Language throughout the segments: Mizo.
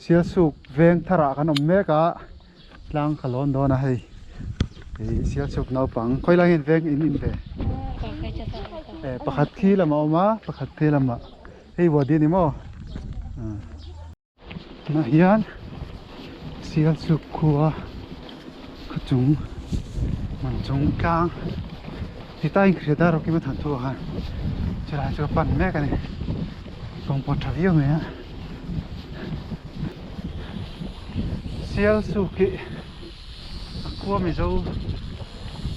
Sialsuk veng tharah kan awm mek a tlang ka lawn dawn a hei ih Sialsuk naupang khawi lai hian veng in in ve eh pakhat khi lamah a awm a pakhat khi lamah hei wadi a ni maw tunah hian Sialsuk khua khaw chung hmun chung tlang ti ta inhriat a Rawkima thanthu ah khan chulai chu a pan mek a ni kawng pawh a tha viau mai a Sialsuk hi a khua Mizo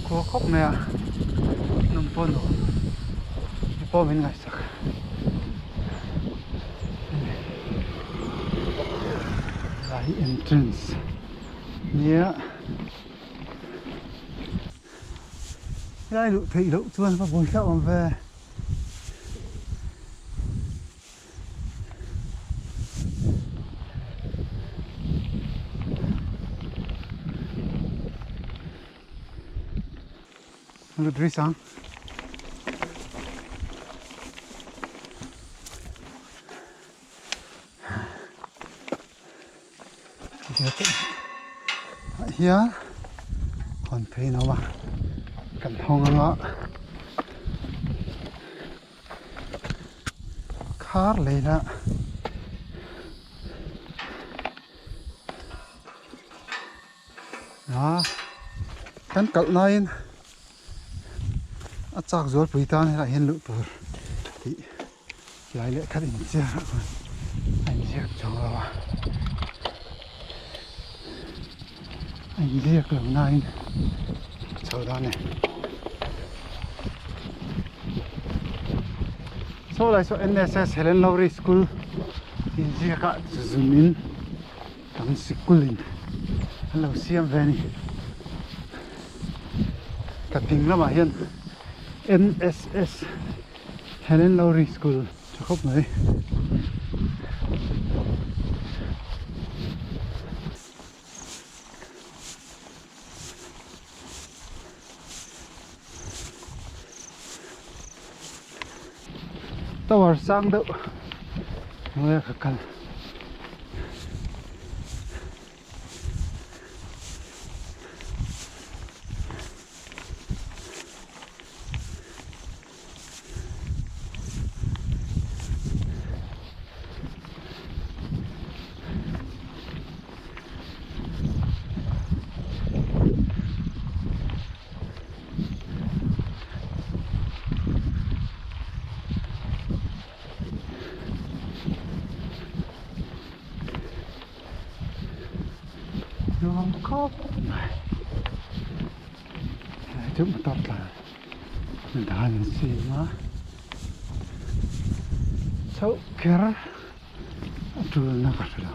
khua khawp mai a nawm pawh nuam ti pawh min ngaihsak helai hi entrance nia. Helai luh theih loh chuan va bui hlauh awm ve. Lut sang. Ah hian hawn phei an awm a kan hawng anga khar leh a ah kan kalh laiin a chak zualpui tan helaiah hian luh tur tih. Lai leh khat inziak ah chuan a inziak chuang lo a, a inziak lo nain a chho dawn e. Saw lai saw N_S_S Helen Lowry School inziak ah zun in kan sikul in an lo siam ve a ni. Ka ding lamah hian N_S_S. Helen Lowry School tha khawp mai. Tower sang deuh hnuaia ka kal. Nuam khawp mai helai chu motor tlan dan an siam a chhoh kher a tulna ka hre lo.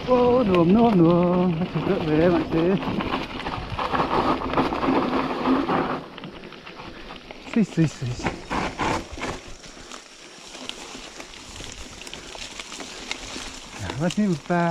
Aw nuam nuam nuam a chhuk deuh ve mahse si si si si va hnim pa.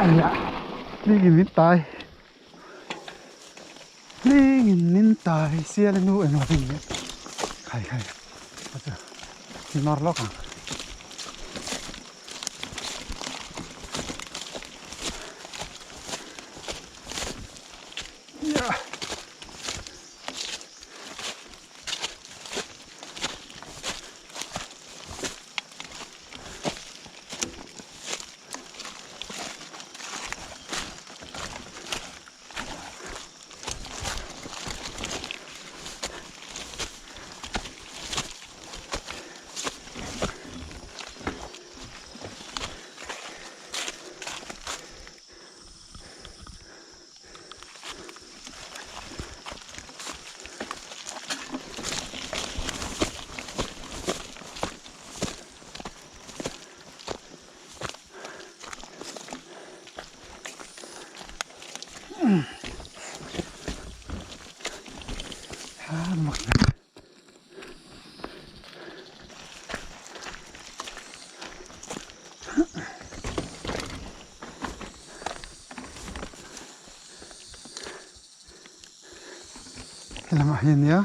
Ai Hlingin min tai Hlingin min tai sial a nu eng lovin khai khai a chu ni mar lawk ang. Yeah. Helamah hian nia.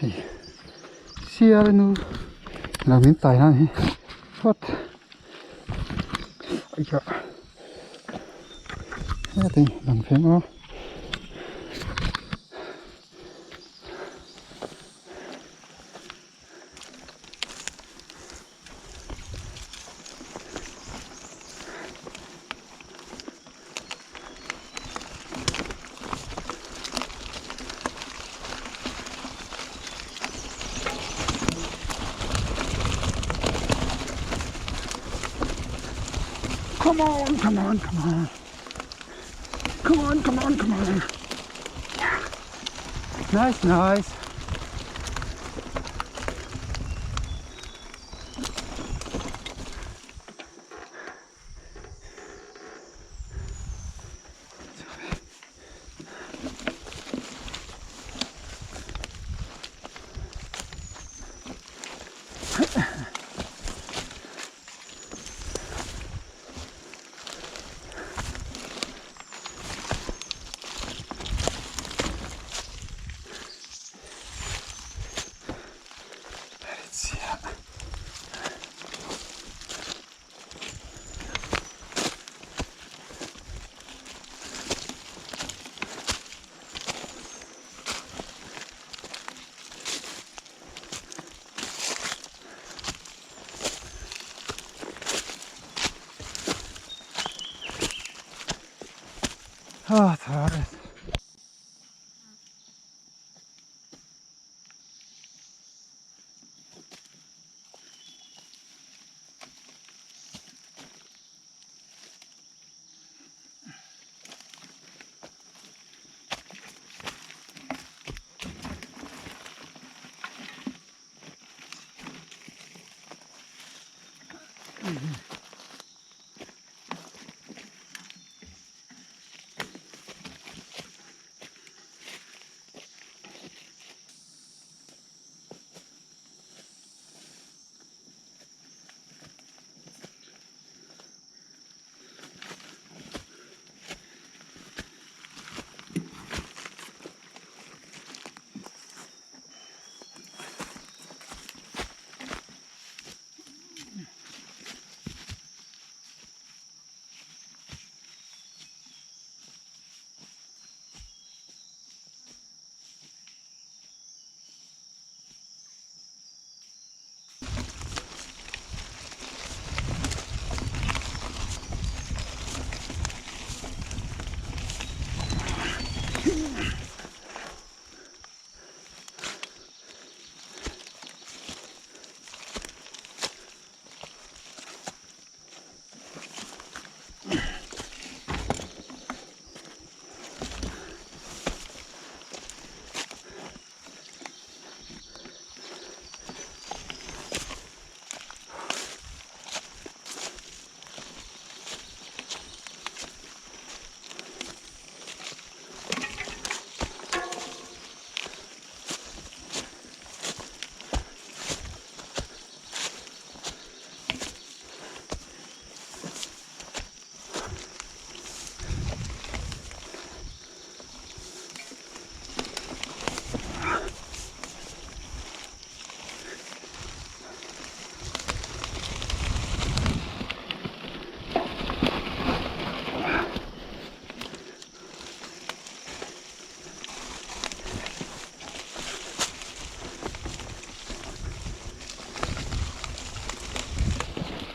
Hei sial nu lo min tai na hi phawt aiah heti lang pheng aw. Come on, come on, come on. Come on, come on, come on. Nice, nice. Ah, tha.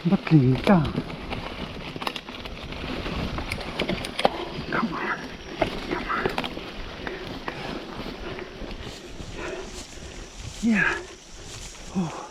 Patling tlang. Come on. Come on. Yeah. Oh.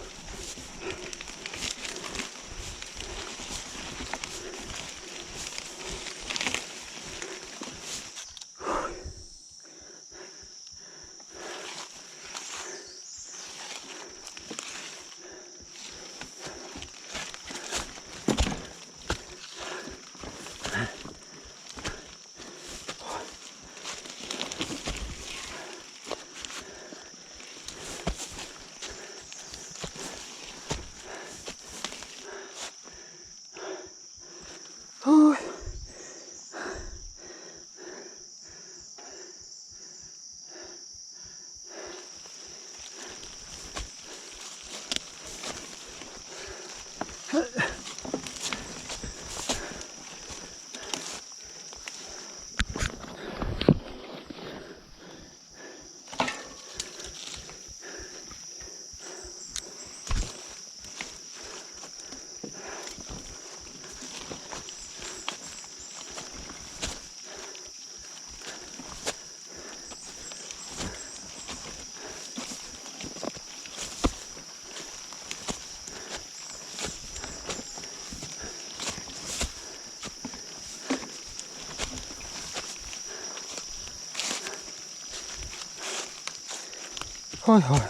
Hawi hawi.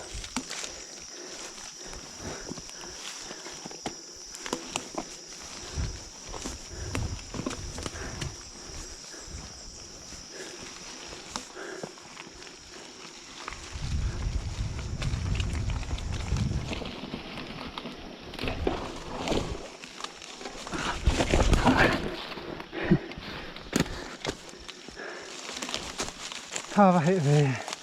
Tha va heh ve.